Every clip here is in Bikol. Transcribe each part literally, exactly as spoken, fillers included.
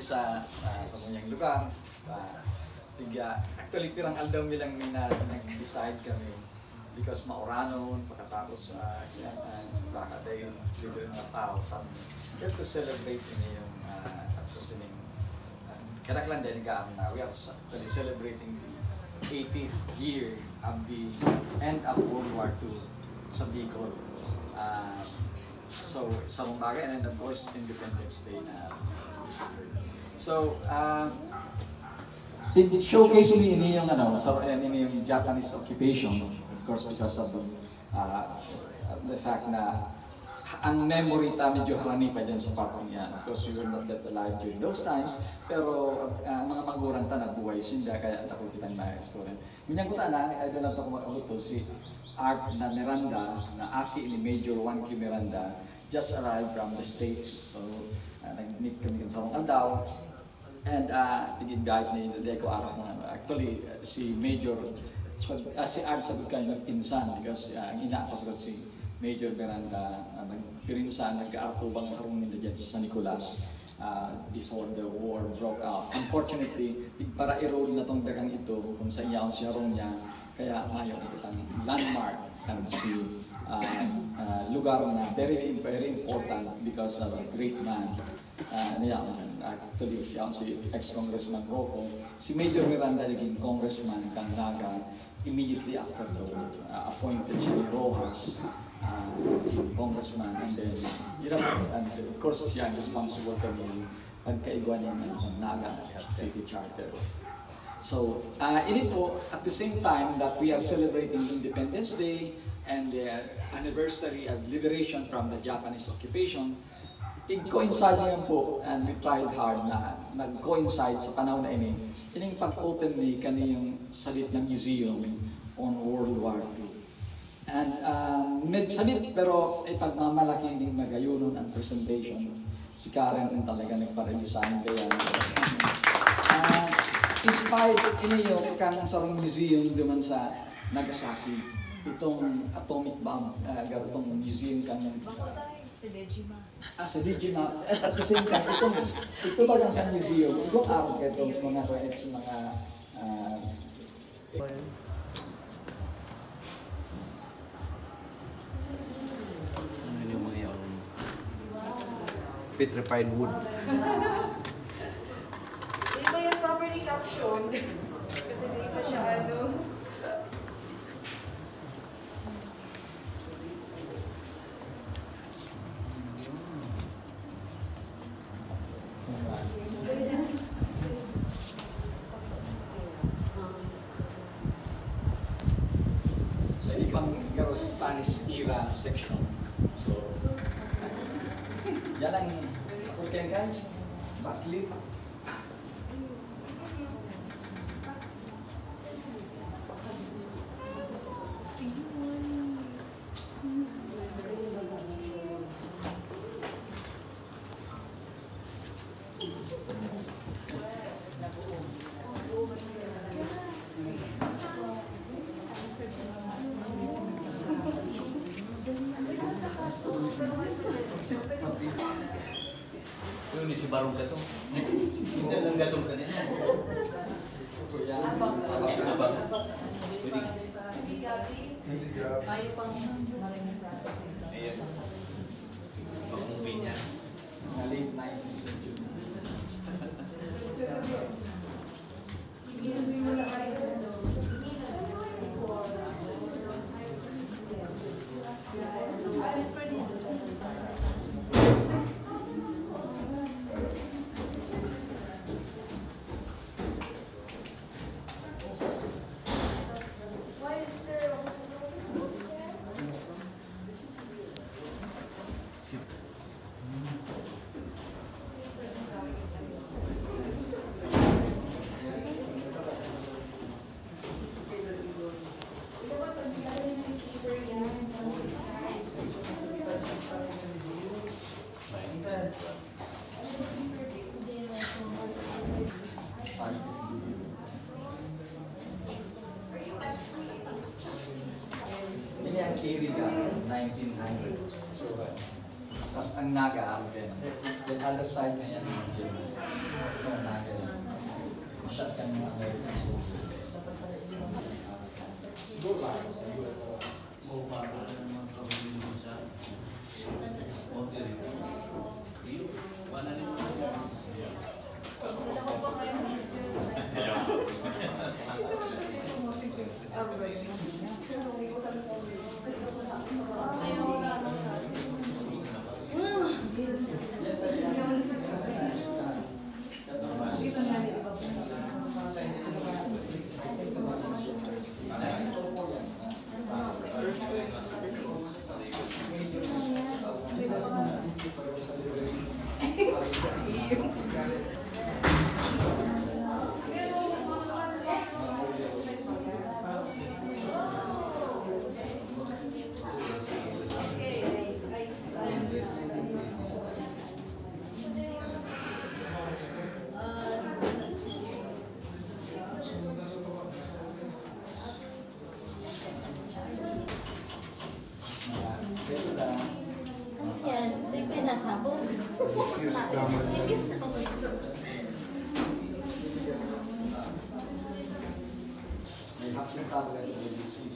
Sa, ah, sa muyang lugar, ah, tigya, actually, pirang aldaw mi lang mi na nag-decide kami because mauranon, pagkatapos, ah, yan, ah, baka dayon, libre mga tao, sabi niya. We have to celebrate ini yung, ah, tapos ini, ah, kadaklan din ka ang, ah, we are actually celebrating the eightieth year of the end of World War Two sa Bicol. Ah, so, sa mong bagay, and then, of course, Independence Day na. So, ah, It showcase ini, ini yung ano, sa, eh, ini yung Japanese occupation, of course, because of, uh, the fact na ang memory ta medyo harani pa dyan sa parte niya. Of course, we were not yet alive during those times, pero, uh, ang mga magulang ta nabuhay sinda, kaya dako kitang na-experience. Ngunyan ko ta na, I don't have to kumakabot to, si Art na Miranda, na aki ni Major Juan Q. Miranda, just arrived from the States. So, uh, nag-meet kami sa mga daw. And, ah, nag-invite ni, hindi ko arap na, ano. Actually, ah, si Major, so, ah, si Art, sagot ka, nagpinsan, because, ah, ang ina ko, sagot si Major Miranda, ah, nagpirinsan, nagkaartubang harong ninda dyan sa San Nicolas, ah, before the war broke out. Unfortunately, para i-roll na tong dagang ito, kung sa iya, ang siyarong niya, kaya mayo na kitang landmark kan si, ah, ah, lugar na very, very important because of a great man. Ah, ano yan? Actually, siya si ex-Congressman Rocco. Si Major Miranda naging congressman kan Naga immediately after the war. Ah, appointed siya ni Roxas, ah, congressman, and then, yun lang, and of course, siya ang responsible kami pagkaigwa ng, ng Naga City Charter. So, ah, ini po, at the same time that we are celebrating Independence Day and the anniversary of liberation from the Japanese occupation, nag-coincide niyan po, and we tried hard na nag-coincide sa panahon na ini, ining pag-open ni kaniyang salit na museum on World War Two. And, um, med-, salit, pero ipagmamalaki ning magayunon ang presentation. Si Karen ang talaga nagpa-redesign kaya. Ah, inspired ini kan sarong museum duman sa Nagasaki. Itong atomic bomb, ah, garo itong museum kan Sa Dejima. Ah, sa Dejima. At the same time, itong, ito ba lang sa museum? Itong araw kayo itong sa mga, sa mga, ah, Ano yung mga yaon? Petrified wood. Hindi pa yan properly captioned. Kasi hindi pa siya ano. Sa ibang garo Spanish era section. So, yan ang Orkengan, backlit. Yun, si Barong Gatong. Hindi lang Gatong kanina. Abang. Abang. Pwede. Mayo pang maraming processing. Ayan. Pag-movie niya. Mga late nineties century. Nineteen hundreds. So, uh, tas ang Naga, Arakan. The other side na yan, yung German. Itong Naga yan. Masyad kang mga American soldiers. Siguro ba, sa U S. Ano yan? May pinasabog. May hapsang tablet na may bisig.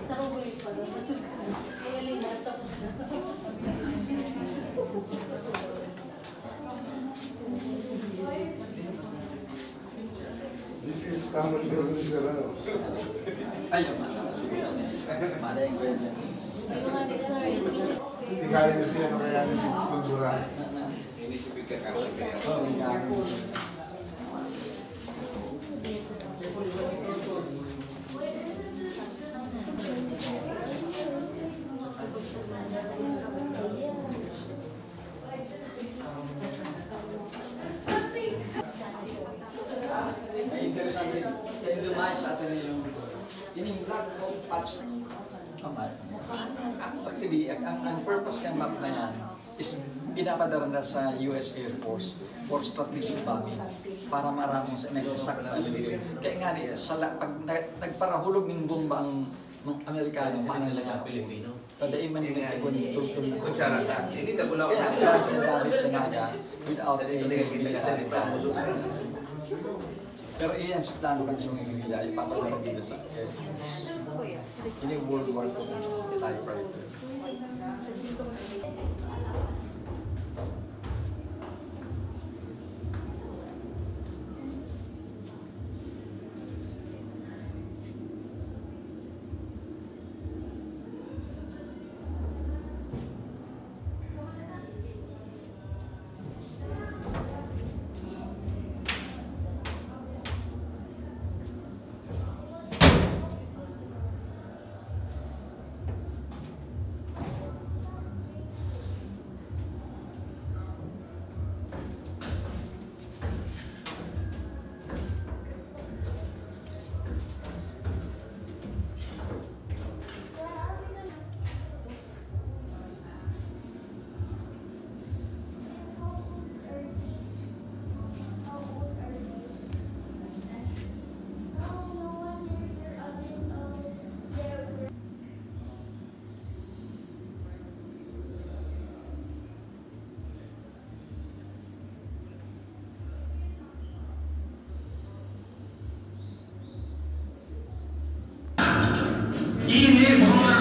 Sa kukulit pa lang, masugkan. Kaya lima, tapos na. Difícil, está muito organizado. Ay, yung mga. Malay ko yun. Hindi kaya na siya, ano kaya na si Kultura. Ay, interesante. Sa Indomahit sa atin yung ining black hole patch. Tama. Actually, ang, ang, ang purpose ng map na yan is pinapadara na sa U S Air Force for strategic bombing para maramong sa exact na lugar. Kaya nga ni, sa la-, pag na-, nagparahulog ng bomba ang mga Amerikano, paano nila Pilipino? Tadai man yung nagtipon yung tutol na kutsara ka. Hindi na bulaw. Kaya ang lahat ng gamit sa Naga, without any military plan. Pero iyan sa plano kan sa mga Guerrilla, ipapadala nila sa Air Force. Ini World War Two typewriter. Ini mga